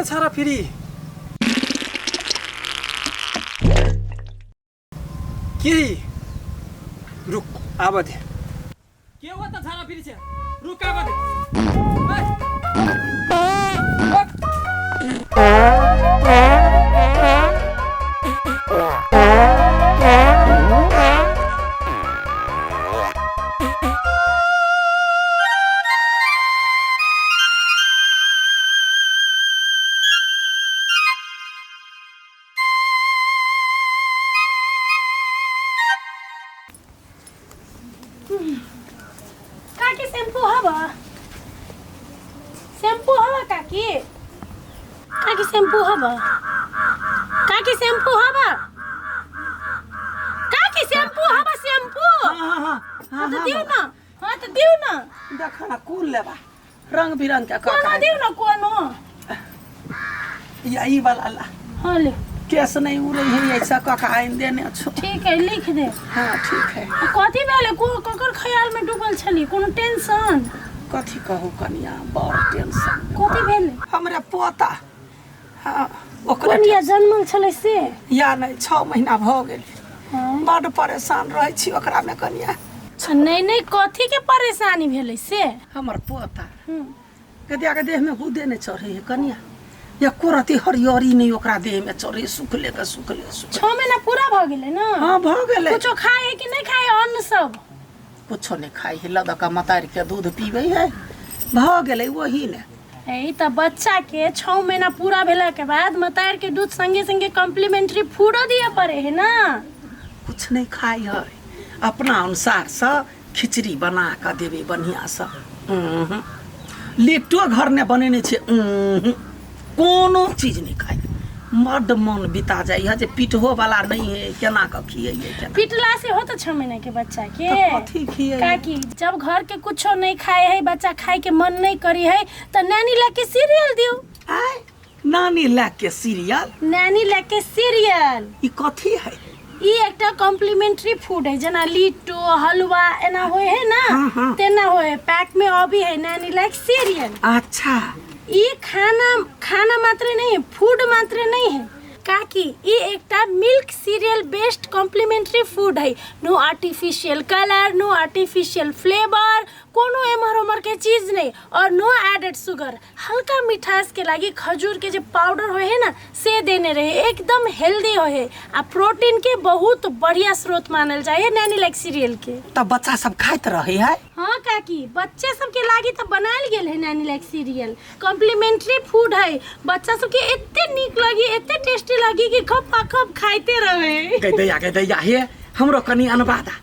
में छारा फिरी के रुक आब दे के हो त छारा फिरी छे रुक आब दे ओए। काकी शैम्पू हवा शैम्पू हवा काकी काकी शैम्पू हवा काकी शैम्पू हवा काकी शैम्पू हवा शैम्पू हाँ हाँ हाँ हाँ तो दियो ना हाँ तो दियो ना देखा ना कुल लेबा रंग बिरंग के कोनो कका दियो ना कोनो या ई वाला ला हाँ ले केस नहीं उड़े है ऐसा कका आइन देने छो ठीक है लिख दे हाँ ठीक है आ कथी भेलै को ककर ख्याल में डूबल छली कोनो टेंशन कथी कहू कनिया बड़ टेंशन कथी भेलै हमरे पोता हाँ ओकरे कोन या जन्मल छलै से या नहि 6 महीना भऽ गेल हाँ। बड्ड परेशान रहै छी ओकरामे कनिया नहि नहि कथी के परेशानी भेलै से हमर पोता गदिया के देह में गुदे नहीं चढ़े है कनिया एको रति हरियरी नहीं ओकरा देह में चढ़े सुखले के सुखले सुखले 6 महीना पूरा भऽ गेलै ने हाँ भऽ गेलै कुछो खाए है कि नहि खाए है अन्न सब कुछो नहीं खाइ है लदका मतारि के दूध पीबै है भऽ गेलै वही ने ए तऽ बच्चा के 6 महीना पूरा भेला के बाद मतार के दूध संगे संगे कॉम्प्लीमेंट्री फूडो दिए पड़े है ना कुछ नहीं खाइ है अपना अनुसार से खिचड़ी बना कऽ देबै बढ़िआँसँ उहुँ। लिट्टो घर ने बनेने छियै उहुँ। कोनो चीज नहि खाइ बड्ड मन बिता जाइ है जे पिटहो वाला नहि है केना कऽ खियैयै केना पिटला से हो तो 6 महीना के बच्चा के तऽ कथी खियैयै काकी जब घर के कुछो नहीं खाए है बच्चा खाए के मन नहीं करी है तो नानी ला के सीरियल दियो आय नानी लए के सीरियल नानी ला के सीरियल ई कथी है ई एकटा कॉम्प्लीमेंट्री फूड है जेना लिट्टो हलवा एना होय है ना हाँ, हाँ। तेना होय है पैक में अभी है नानी लाइक सीरियल अच्छा ई खाना खाना मात्र नहीं है फूड मात्र नहीं है काकी ई एकटा milk cereal based complementary food है no artificial colour no artificial flavour कोनो एम्हर ओम्हर के चीज नहीं और नो एडेड शुगर हल्का मिठास के लागी खजूर के जे पाउडर होय है ना से देने रहे एकदम हेल्दी होय है आ प्रोटीन के बहुत बढ़िया स्रोत मानल जाय है नैनी लाइक सीरियल के तब बच्चा सब खाइत रहे है हाँ काकी बच्चे सबके लागी तो बनायल गेल है नानी लाइक सीरियल कॉम्प्लीमेंट्री फूड है बच्चा सबके एते नीक लगी एते टेस्टी लगी कि खप खप खाइते रहे गै दैया गै दैया हे हमरो कनि अनवादा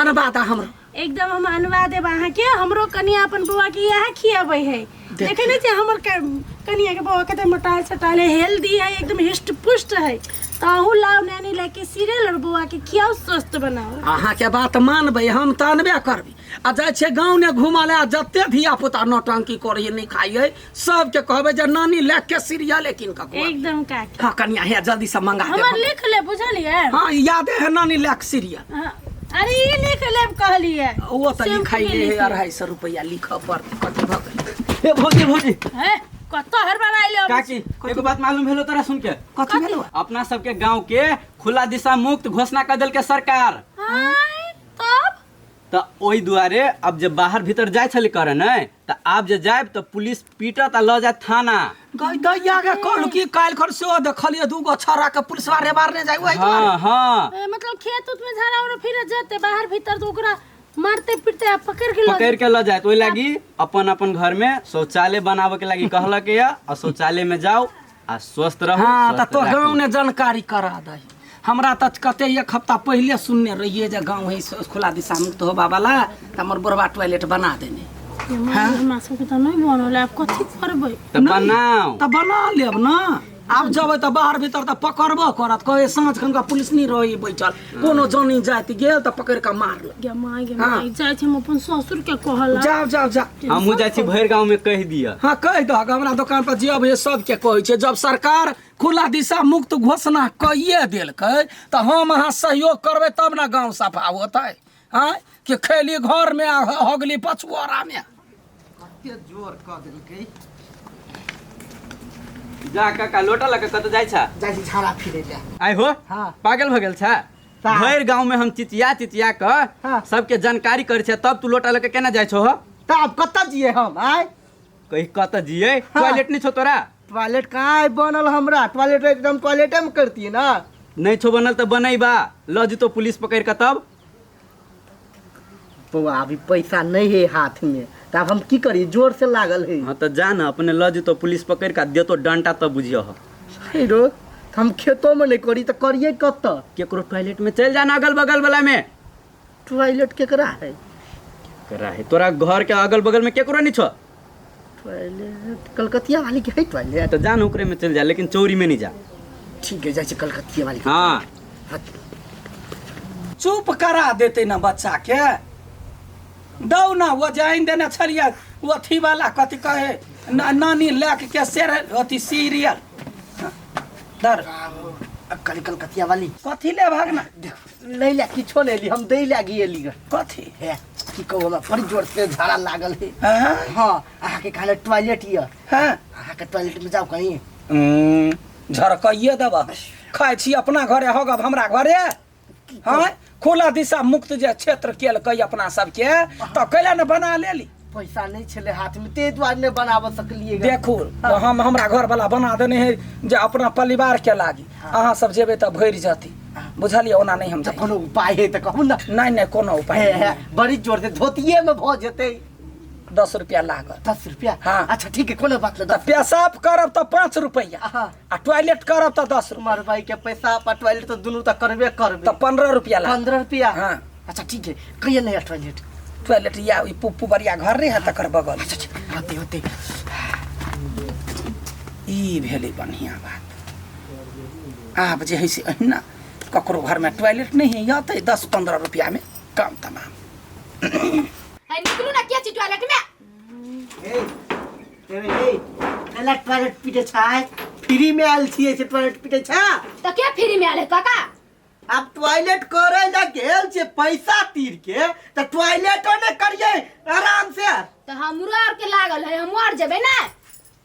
अनवादा हमरो एकदम हम अनवा देब अहाँके हमरो कनिया अपन बौआ के इएह खियाबै है देखे नहीं छियै हमर कनिया के बौआ कते मोटायल सटायल है हेल्दी है एकदम हृष्ट पुष्ट है तऽ अहूँ लाउ नानी लाके सीरियल और बौआ के खियाउ स्वस्थ बनाउ अहाँके बात मानबै हम तऽ अनबे करबै आ जाइ छियै गाँव ने घूमऽ लए आ जते धिया पुता नौटंकी करै नहि खाइए सबके कहबै जे नानी लए के सीरियले कीन कऽ खुआबी। एकदम काकी हाँ कनिया हे जल्दी से मंगा हमर देब लिख ले बुझलियै हाँ यादे है नानी लए के सीरियल हाँ, अरे ई लिख लेब कहलियै ओ तऽ शैम्पू लिखाइ के लिख है 250 रुपैआ लिखऽ पड़तै कथी भऽ गेलै ए भौजी भौजी हे कतऽ हर बार आइले काकी एगो बात मालूम भेलो तोरा सुन के कथी भेलो अपना सबके गांव के खुला दिशा मुक्त घोषणा कर देलके सरकार आँय, तब तऽ ओहि दुआरे अब जे बाहर भीतर जाइ छलै करे ने तऽ आब जे जायब तऽ पुलिस पीटत आ लऽ जायत थाना गई दैया के कहलू कि काल्हि खन सेहो देखलियै दूगो छौड़ा के पुलिसवा रे मारने जाय ओहि दुआरे हाँ हाँ ए, मतलब खेत उत में झाड़ा उड़ा फिर जेते बाहर भीतर तो ओकरा मारते पीटते आ पकड़ के लऽ पकड़ के लऽ जायत ओहि लागी अपन अपन घर में शौचालय बनाबे के लागी कहलक या आ शौचालय में जाओ आ स्वस्थ रहू हाँ तऽ स्वस्थ तो राखू। गाँव ने जानकारी करा दे हमरा तऽ कते एक हफ्ता पहिले सुनने रहियै जे गाँव है खुला दिशा मुक्त होबा वाला तऽ हमर बुढ़वा टॉयलेट बना देने जेतै। हमरा सबके तऽ नहि बनल आब कथी करबै तऽ बनाउ तऽ बना लेब ने आब जेबै तऽ बाहर भीतर तऽ पकड़बो करत कहै साँझ खन कऽ पुलिस नहि रहै बैठल कोनो जानी जाति गेल तऽ पकड़ि कऽ मारलक गे माय गे माय जाइ छी हम अपन ससुर के कहला जाओ जाओ जाओ हमहूँ जाइ छी भरि गाँव में कहि दिअ हाँ कहि दहक हमरा दोकान पर जे अबै सबके कहै छै जब सरकार खुला दिशा मुक्त घोषणा कहिए देलकै तऽ हम अहाँ सहयोग करबै तब ने गाँव सफा होतै आँय कि खैली घरमे आ हगली पछुआरामे कते जोर कऽ देलकै जा काका लोटा लऽ के कतऽ जाइ छा? जाइ छी झाड़ा फिरे ले। आइ हो। हाँ। पागल भऽ गेल छा? भरि गाँव में हम चिचिया चिचिया कऽ हाँ। सबके जानकारी करै छै, तब तू लोटा लऽ के केना जाइ छौ हो? तऽ आब कतऽ जियै हम आइ? कही कतऽ जियै? हाँ। टॉयलेट नहीं छौ तोरा? टॉयलेट कहाँ है बनल हमरा? टॉयलेट रहै तऽ हम टॉयलेटे में करतियै ना। नहीं छौ बनल तऽ बनैबा, लऽ जेतौ पुलिस पकड़ि कऽ तब। बौआ अभी पैसा नहीं है हाथ में, तऽ आब हम की करी? जोर से लागल है। हाँ तऽ जा ना, अपने लऽ जेतौ पुलिस पकड़ि कऽ देतौ डंटा तब बुझियह। हे रो, तऽ हम खेतो में नहीं करी तऽ करियै कतऽ? केकरो टॉयलेट में चलि जा ना, अगल बगल वाला में। टॉयलेट केकरा है? केकरा है? तोरा घर के अगल बगल में केकरो नहीं छौ? टॉयलेट कलकतिया वाली के है टॉयलेट। तऽ जा ना ओकरे में चलि जा, लेकिन चोरी में नहीं जा। ठीक है, जाइ छी कलकतिया वाली के। हाँ। हाँ। चुप करा देते ना बच्चा के, दौ ना वो जाइन देने छलियै ओ अथी वाला कथी कहे नानी लए के शेर अथी सीरियल दर कल कलकतिया वाली कथी ले भागना? नहीं ले किछो नहीं ली, हम दै ले गेली। कथी हे की कहू, हमरा बड़ी जोर से झाड़ा लागल है। हाँ? हाँ, अहाँके कहले टॉयलेट यऽ। हाँ? अहाँके टॉयलेट में जाउ कहीं। झरकइए देबह, खाइ छी अपना घरे होगब हमरा घरे। हाँ, खुला दिशा मुक्त जे क्षेत्र केलकै अपना सबके, तऽ कैला ने बना लेली? पैसा नहीं छले हाथ में, ते दुआरे नहीं बनाब सकलिए। देखू हम हमरा घर वाला बना देने है जे अपना परिवार के लागी। अहाँ सब जेबै तऽ भरि जती, बुझलियै? ओना नहीं हम तऽ जाइ। कोनो उपाय है तऽ कहू ना। नहीं नहीं, कोनो उपाय हे, नहीं। हे, बड़ी जोर से धोतिए में भऽ जेतै। 10 रुपया लागत। 10 रुपया? हाँ। अच्छा ठीक है, कोनो बात नहीं। तऽ पेशाब करब तऽ 5 रुपया हाँ। आ टॉयलेट करब तऽ 10 रुपया। मार भाई के पैसा आ टॉयलेट तऽ दुनू तऽ करबे करबे। तऽ 15 रुपया लागत। 15 रुपया? हाँ। अच्छा ठीक है, कहिया नहीं टॉयलेट? टॉयलेट या ई पुप्पू बरिया घर रहे है तकर बगल। अच्छा अच्छा, होते होते। ई भेलै बढ़िया बात। आब जे है से अहिना ककरो घर में टॉयलेट नहीं है, यतै 10-15 रुपया में काम तमाम। है निकलू ना, किया छी टॉयलेट में? ए ए ए, कैला टॉयलेट पीटे छै? फ्री में आयल छियै से टॉयलेट पीटे छै? तऽ के फ्री में आयल है काका? आब टॉयलेट करे ला गेल छै पैसा तीर के, तऽ टॉयलेटो ने करियै आराम से। तऽ हमरो आर के लागल है, हमहूँ आर जेबै ना।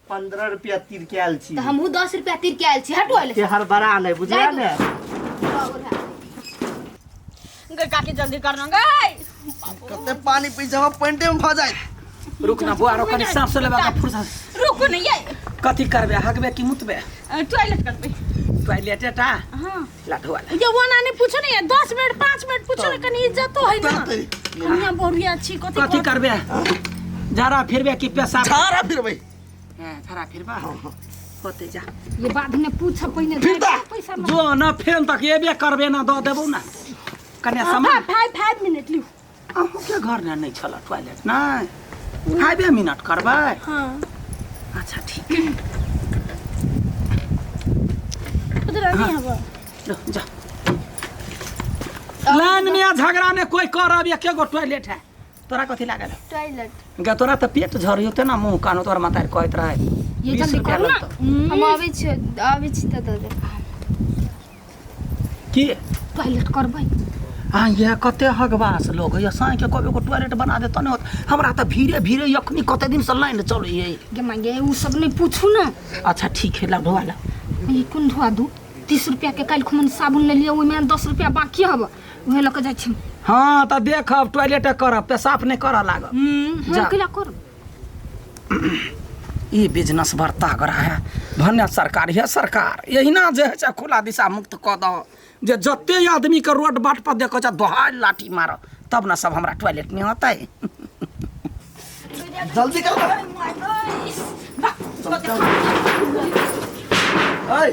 15 रुपया तीर के आयल छी। तऽ हमहूँ 10 रुपया तीर के आयल छी। हटू के हड़बड़ा नहीं बुझलियै ने। गई काकी जल्दी कर ना गई। कते पानी पी जाब पेंटे में भ जाए। रुक ना बुआ, रुक, कनी सांस लेबा के फुर्सत। रुकू नहीं ये। कथी करबे, हगबे कि मुतबे? टॉयलेट करबे। टॉयलेट टा? हाँ। लाठवा ला। ये वो नानी पूछो नहीं, 10 मिनट 5 मिनट पूछो ना, कनी इज्जत तो है ना। कनिया बोरिया छी कथी कथी करबे? झाड़ा फिरबे कि पेशाब? झाड़ा फिरबै। हां, झाड़ा फिरबा होते जा। ये बाद में पूछ पहिने पैसा जो ना फेन तक एबे करबे ना दऽ देबौ ना। कन्या सामान 5 मिनट लिउ। अहूँ के घर ने नहीं छल टॉयलेट नहीं? 5 मिनट करबै? हाँ। अच्छा ठीक है। उधर नहीं हवा। लो, जा। लाइन में झगड़ा ने कोई करब, एके गो टॉयलेट है। तोरा कथी लागल? टॉयलेट। गे तोरा तऽ पेट झरियो ते ना, मुँह कानो तोरा माता कहैत रहे। ये जल्दी करू ना। हम आबै छी, आबै छी तऽ दऽ देब। की टॉयलेट करबै? हाँ, ये कते हगवास लोग है, साँझ के कभी एगो टॉयलेट बना देता नहीं होत। हमरा तऽ भीड़े भीड़े अखनी कते दिन से लाइन चलै है। गे मांगे उ सब नहीं पूछू ना। अच्छा ठीक है, ला ढोआ ला। ये कोन ढोआ दू? 30 रुपया के काल्हि खुमन साबुन ले लिअ, ओहिमे 10 रुपया बाकी हब, उहे लऽ के जाइ छी। हाँ तऽ देखब टॉयलेट करब, पेशाब नहीं करऽ लागब। हम केला करब? ई बिजनेस बड़ तगड़ा है भन्ने सरकार है सरकार। यहिना जे है से खुला दिशा मुक्त कऽ दऽ, जे जते आदमी के रोड बाट पर देखै छै दोहाइ लाठी मारऽ, तब ने सब हमरा टॉयलेट नहीं होतै। जल्दी कर। ऐ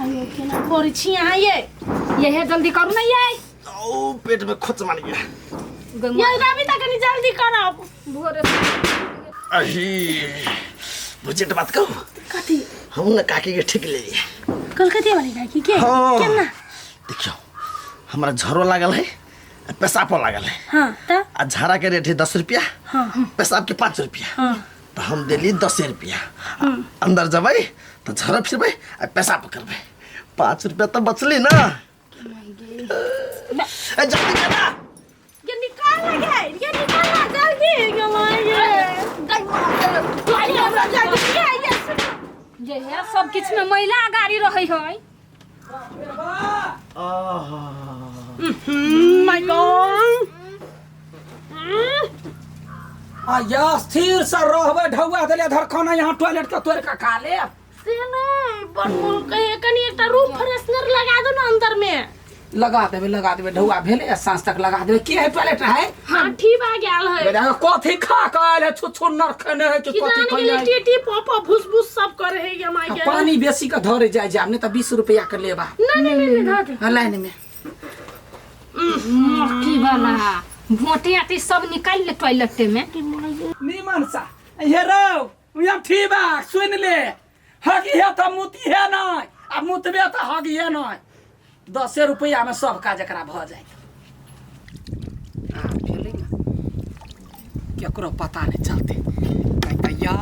अयो केना करै छी अहाँ ये? ये जल्दी करू ना ये। ओ पेट में खोच मार गया। ये रवि त कनी जल्दी करब। भोरे अही बजट बात कहू? कथी? हम ना काकी के ठीक ले लिए। कलकतिया वाली काकी के? हाँ। केना? देखियो हमरा झरो लागल है, पेशाबो लागल है। हाँ त आ झाड़ा के रेट है 10 रुपया। हाँ। पेशाब के 5 रुपया। हाँ। तो हम देली 10 रुपया। अंदर जबै तो झरो फिरबै आ पेशाब करबै। 5 रुपया तो बचली ना। ए जल्दी कर ना। ये निकाल ना गे, ये निकाल ना जल्दी। ये मां ये। गई मां ये हमरा जल्दी ये ये सुनो। जे है सब किछु में महिला गाड़ी रहै है। My God, आ या स्थिर से रहबै, ढौआ देले धरखाना यहाँ टॉयलेट के तोड़ के खा ले। से नहीं, बड़ मोन कहे कनी एकटा रूम फ्रेशनर लगा दो ना अंदर में। लगा देबै, लगा देबै, ढौआ भेलै आ साँझ तक लगा देबै। के है टॉयलेट है? हाँ, ठीक आ गेल है। बेटा कथी खा के आयल है? छुच्छुन्नर खेने है कि कि कथी जाने खैने गेलै है? टीटी पॉप भूस भूस सब करे है ये माय आ के। पानी बेसी के धरे जाय जाब, नहीं तऽ 20 रुपया के लेबा। नहीं नहीं नहीं धर दे। हाँ, लाइन में मट्टी वाला भोटे आते सब निकाल ले टॉयलेट में। निमन सा हे रौ, यहाँ ठीक बा, सुन ले, हगी है तऽ मुती है नहीं, आ मुतबे तऽ हगी है नहीं। 10 रुपया में सब काज एकरा भऽ जायत। आ भेलै ने, केकरो पता नहि चलतै। कहतै या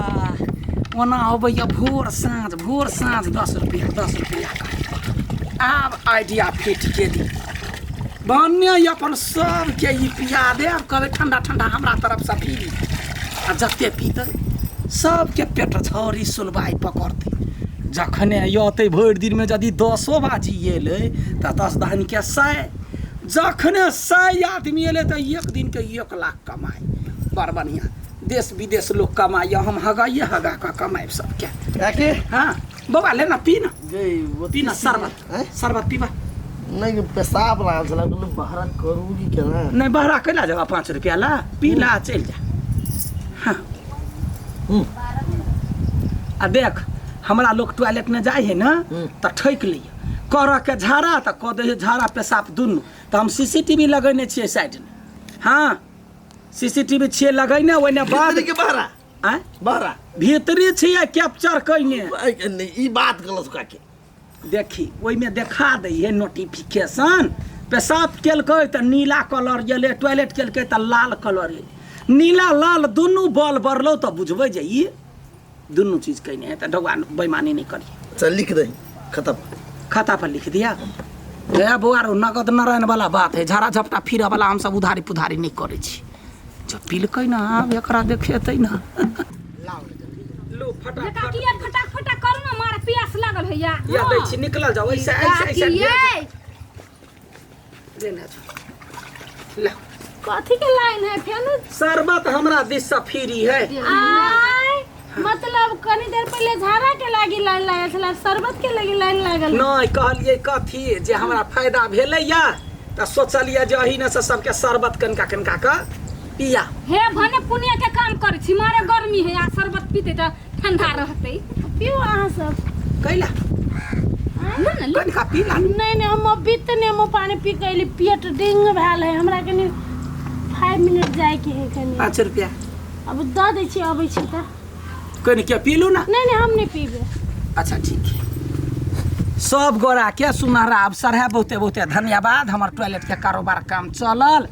ओना अबैया भोर साँझ, भोर साँझ 10 रुपया 10 रुपया। आब आइडिया फिट केली भन्ने अपन सबके ई पिया देब, कहबै ठंडा ठंडा हमरा तरफसँ पी। आ जते पीतै सबके पेट झौरी सुलबाइ पकड़तै। जखने अयतै भरि दिनमे यदि 10 बाजी एलै तऽ 10 दहनके 100, जखने 100 आदमी एलै तऽ एक दिनके 1 लाख कमाइ। बड़ बढ़िआँ, देश विदेश लोक कमाइए, हम हगाइए हगा कऽ कमायब सबके। काकी हाँ बौआ, ले ना, पी ना, गई पी ना शरबत। आँय? शरबत पीबा। नहीं, पेशाब लागल छलै, कहलहुँ बहरा करू कि केना? नहीं, बहरा कैला जब 5 रुपया ला, पी ला, चलि जा। हाँ आ देख, हमरा लोग टॉयलेट में जाइ है ना तऽ ठकि लैए, करऽ के झाड़ा तऽ कऽ दै है झाड़ा पेशाब दुनू। तऽ हम सीसीटीवी लगेने छियै साइडमे। हाँ, सीसीटीवी छियै लगेने, ओहिने बाद भीतरी के बहरा? आँय? बहरा भीतरी छियै कैप्चर कयने। नहीं, ई बात गलत काकी। देखी, ओहिमे देखा दै है नोटिफिकेशन, पेशाब केलकै तऽ नीला कलर गेलै, टॉयलेट केलकै तऽ लाल कलर गेलै। नीला लाल दुनू बॉल बरलौ तऽ बुझबै जे ई दुनू चीज कयने है। तऽ ढौआ बेईमानी नहि करिए। चल लिख दही, खत्म। खाता पर लिख दिया। हे बौआ रो, नगद नारायण वाला बात है, झाड़ा झपटा फिरऽ वाला हमसब उधारी पुधारी नहि करै छी। जब पीलकै ना, आब एकरा देखेतै ना। लो फटाफट। काकी यार, फटाक फटाक करू ना, मारा प्यास लागल है या। या दै छी, निकलल जाओ ऐसे ऐसे ऐसे। काकी ये लेने जाओ, ले। कथी के लाइन है फेनु? शरबत हमरा दिस से फ्री है। आय, मतलब कनी देर पहले झाड़ा के लागी लाइन लागल छला, शरबत के लागी लाइन लागल। नहीं, कहलिए कथी जे हमरा फायदा भेलै या तऽ सोचलिए जे अही ने से सबके शरबत कनिका कनिका के पिया। हे भने पुनिया के काम करै छी, मारे गर्मी है आ शरबत पीते तऽ ठंडा रहतै। पीऊ अहाँ सब। कैला? ना ना, ले। कनिका पी ला। नहीं नहीं, हम अभी तऽ नेमो पानी पी के अयली, पेट डिंग भेल है हमरा। कनी 5 मिनट जाय के है कनी। 5 रुपया। अब दऽ दै छी, अबै छी तऽ। कनिके पीलू ना। नहीं नहीं, हम नहीं पीबे। अच्छा ठीक है। सब गोरा के सुनहरा अवसर है, बहुते बहुते धन्यवाद। हमर टॉयलेट के कारोबार काम चलल,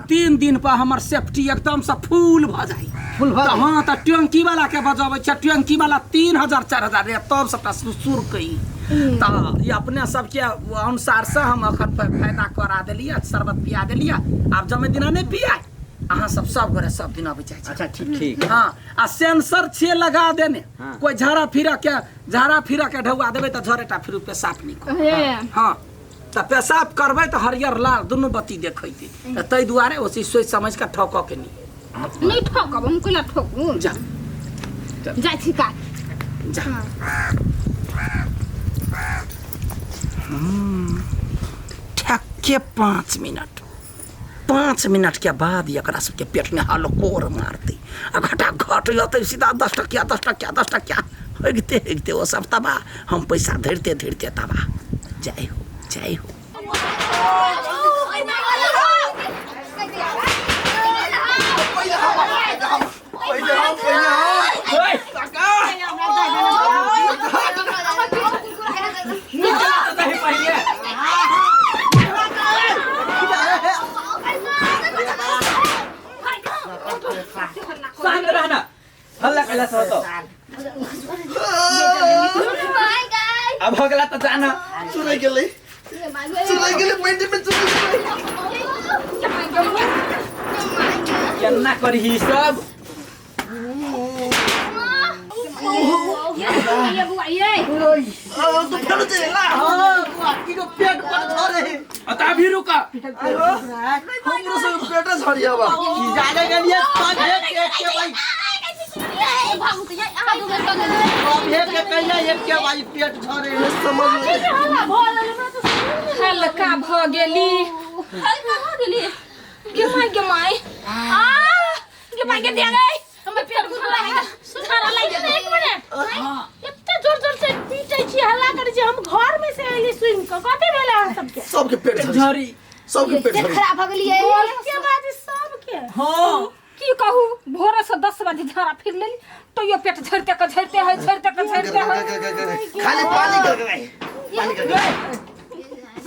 3 दिन पर हमर सेफ्टी एकदम से फुल भऽ जाइ। फुल भऽ तऽ हाँ, तऽ टंकी वाला के बजबै छै, टंकी वाला 3000 4000 रे, तब सबटा सुर कई। तऽ ई अपने सबके अनुसार से हम अखन फायदा करा देलियै, शरबत पिया देलियै। आब जमे दिना नहि पियाय, अहाँ सब सब गोरे सब दिन अबै जाइ छी। अच्छा ठीक ठीक। हाँ, आ सेंसर छियै लगा देने। हाँ। कोई झाड़ा फिरा के, झाड़ा फिरा के ढौआ देबै तऽ झरेटा फिर पेशाब नहि करत। हे। हाँ, तऽ पेशाब करबै तऽ हरियर लाल दुनू बत्ती देखैतै, तऽ ताहि दुआरे ओ चीज सोचि समझि कऽ ठकऽ के नहि। नहीं ठोकब हम, कोना ठोकू? जा। जाइ छी काकी। जा। ठक्के 5 मिनट, 5 मिनट के बाद एकरा सबके पेट में हलकोर मारतै आ घटा घट जतै सीधा 10 टकिया 10 टकिया 10 टकिया हगिते हगिते ओ सब तबाह, हम पैसा धरिते धरिते तबाह। जय हो, जय हो। पहिले हम, पहिले हम। शान्त रहना, हल्ला कैला से होतो। अब हो गेला त जाना। चुरै गेलै, चुरै गेलै, पेंट में चुरै गेलै। केना करही सब? ये बुआ ये तू फेरो चल ला। हां बुआ की को पेट पर झरे है। अत अभी रुका। हमरो सब पेट झरिया बा। जाने के लिए सब एक एक के भाई भागू तो ये अहाँ दू बेर कऽ देबै। सब एक के कहिया एक के भाई पेट झरे है। समझ में हल्ला भऽ गेल हमरा तऽ हल्का भऽ गेली, हल्का भऽ गेली। गे माय, गे माय, आ गे माय, गे दिया गई हमर पेट गुरगुरा है, सुधारा लागि गेल। एक मिनट, एते जोर जोर से पीटै छी, हल्ला करै छी, हम घर में से अइली सुनि कऽ। कथी भेलै अहाँ सबके? सबके पेट झरी, सबके पेट झरी। खराब भऽ गेलियै के बात सबके? हां की कहू, भोरे से 10 बजे झाड़ा फिर लेली तैयो पेट झड़ते के झड़ते है, झड़ते के झड़ते है। खाली पानी कर गए, पानी कर गए।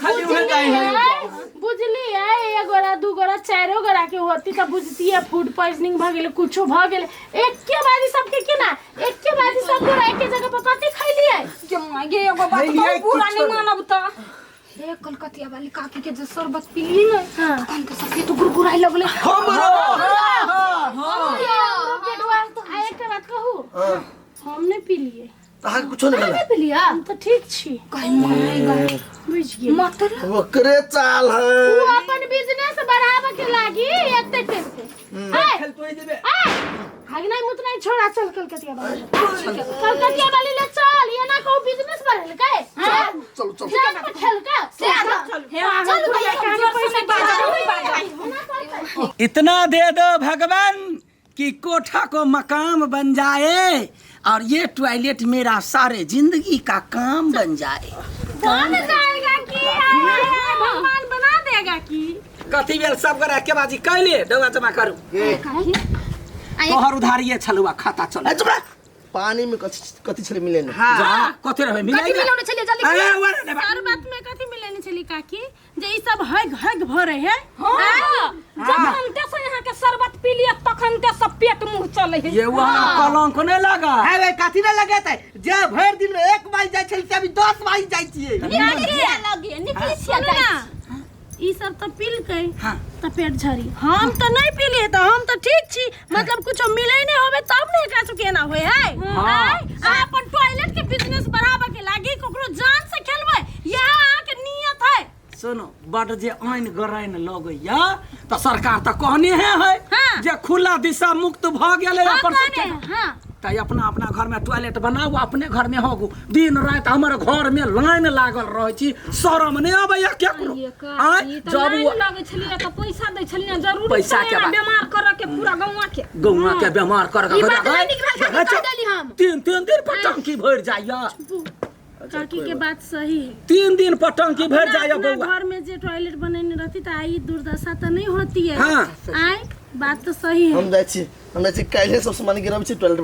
खाली उहे जाई है। बुझलियै, एक गोरा दू गोरा चारो गोरा के होती तऽ बुझतियै फूड पॉइजनिंग भऽ गेलै, कुछो भऽ गेलै। एके बारी सबके केना एके बारी सब गोरा एके जगह पर कथी खैलियै? गे माय गे, एगो बात खैलियै कहू, बुरा किछो नहीं मानब तऽ हे कलकतिया वाली काकी के जे शरबत पीली ने तखन तऽ सब पेट गुरगुराइ लगलै। हमरो आ एकटा बात कहू, हम नहि पीलियै। अहाँ के कुछो नहीं भेलै? पिलिया हम तऽ ठीक छी। कहीं माय गए बुझि गेली। मात्र ओकरे चाल है। उ अपन बिजनेस बढ़ाबे के लागी एते केलकै। खेल तोइ देबे। हगनाइ मुतनाइ छोड़ा, चल कलकतिया वाली, कलकतिया वाली ले चल। एना कहू बिजनेस बढ़ेलकै? चलो चलो जान पर खेलकै। हे चल भैया, जोर से नहीं बाजब, नहीं बाजब। इतना दे दो भगवान कि कोठा को मकाम बन जाए और ये टॉयलेट मेरा सारे जिंदगी का काम बन जाए। बन जाएगा कि भगवान बना देगा कि कथी भेल? सब गोरा के बाजी कैले डौआ जमा करू। तोहर उधारिये छलुआ खाता चल। ए चुप रह। पानी में कथी कथी छले मिले ने? हां, कथी रहबे मिले? कथी मिलौने छलियै जल्दी? अरे वर ने बा। शरबत में कथी मिलेने छली काकी जे ई सब हग हग भरे है? हां, जखन ते से यहाँ के शरबत पी लिअ तखन ते सब पेट मुंह चलै है। ये वहाँ कलंक नहीं लगा। अरे कथी ने लगेतै? जे भरि दिन में एक बार जाइ छै से अभी 10 बार जाइ छियै। निकली निकली छियै सुनू ना, ई सब तऽ पीलकै हाँ। तऽ पेट झरी, हम तऽ नहीं पीलियै तऽ हम तऽ ठीक छी। मतलब कुछो मिलै नहीं होबे तब ने एकरा सबके एना होय है। हाँ। अहाँ अपन टॉयलेट के बिजनेस बढ़ाबे के लागी ककरो जान से खेलबै, यह अहाँ के नियत है। सुनो, बड जे आइन गराइन लगैया तऽ सरकार तऽ कहने है हाँ। जे खुला दिशा मुक्त भऽ गेलै हाँ, अपन कहने सबके। हाँ। तऽ अपना अपना घर में टॉयलेट बनाउ, अपने घर में होगू। दिन राति हमर घर में लाइन लागल रहै छी, शरम नहीं अबैया केकरो? आँय जब लाइन ओ लगै छलियै तऽ पैसा दै छलियै, जरूरी पैसा छलै के बात। बीमार करऽ के पूरा गौआ के। गौआ के बीमार कर ई बात नहि नीक भेल, काकी, कहि देली हम। तीन तीन दिन पर टंकी भरि जाइया। काकी के बात सही है। 3 दिन पर टंकी भरि जाइया अपना बौआ। घर में जे टॉयलेट बनेने रहती तऽ आई दुर्दशा तऽ नहीं होती है। हाँ। आय बात तो सही है। हम जाइ छी, हम जाइ छी काल्हे सब सामान गिराबै छी, टॉयलेट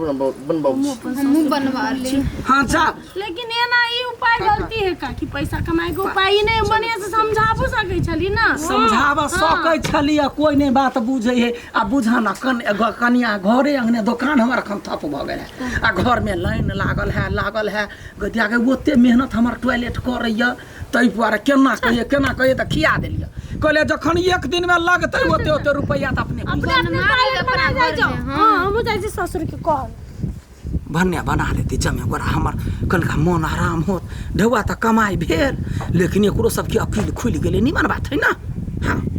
बनबाउ छी। हमहूँ बनवा ले। हाँ जा। लेकिन एना ई उपाय गलती है काकी, पैसा कमाए के उपाय ई नहीं बढ़िया से समझाबो सकै छली ना। समझाबऽ सकै छली आ कोई नहीं बात बुझै है। आ बुझा ना कन कनिया घरे अंगने दोकान हमर अखन ठप भऽ गेल है आ घर में लाइन लागल है, लागल है गदिया के ओते मेहनत हमर टॉयलेट करैया ताहि दुआरे केना कहिए केना कहिए तऽ खिया देलियै। कहलियै जखन एक दिन में लगतै ओते ओते रुपैआ तऽ अपने अपने अपने टॉयलेट बना जाइ जाओ। हां, हमहूँ जाइ छी ससुर के कहल। भन्ने बना लेती जमे गोरा हमर कनिका मन आराम होत। ढौआ तऽ कमाइ भेल लेकिन एकरो सबके अकील खुलि गेलै, निमन बात है ना।